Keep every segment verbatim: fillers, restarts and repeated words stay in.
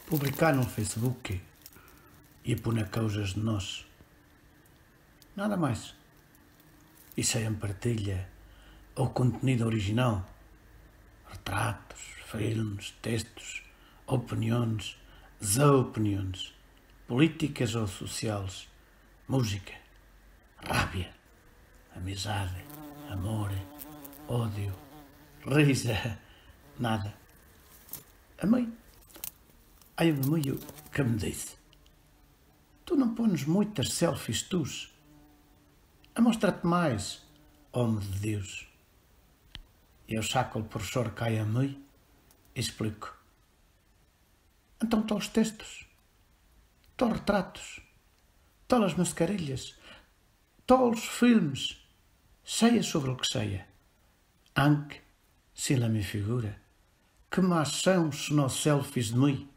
Publicar no Facebook i a poner causes de nós. Nada mais. I se em partilla o contenido original, retratos, filmes, textos, opinions, desopinions, políticas ou socials, música, ràbia, amizade, amor, ódio, risa, nada. A mãe, ai, a mãe, o que me disse? Tu não pones muitas selfies, tus. Amostra-te mais, home de Deus. E eu saco o professor cai a mãe e explico. Então, tals textos, tals retratos, tals mascarillas, tals filmes, seia sobre o que seia. Anc, sin la me figura, que mais são se no selfies de mãe?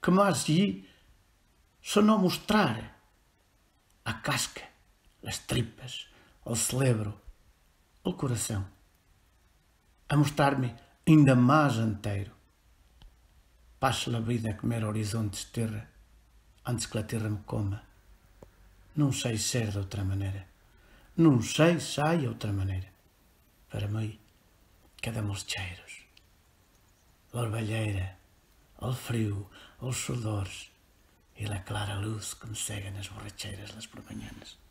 Que mais lhe se no mostrar a casca, as tripas, o cérebro, o coração? A mostrar-me ainda mais inteiro. Passo la vida a comer horizontes de terra, antes que la terra me coma. Não sei ser de outra maneira. Não sei se há outra maneira. Para mim, queda-me os cheiros. L'orballeira, el frio, els sudors i la clara luz que me cega nas borratxeres les permanyanes.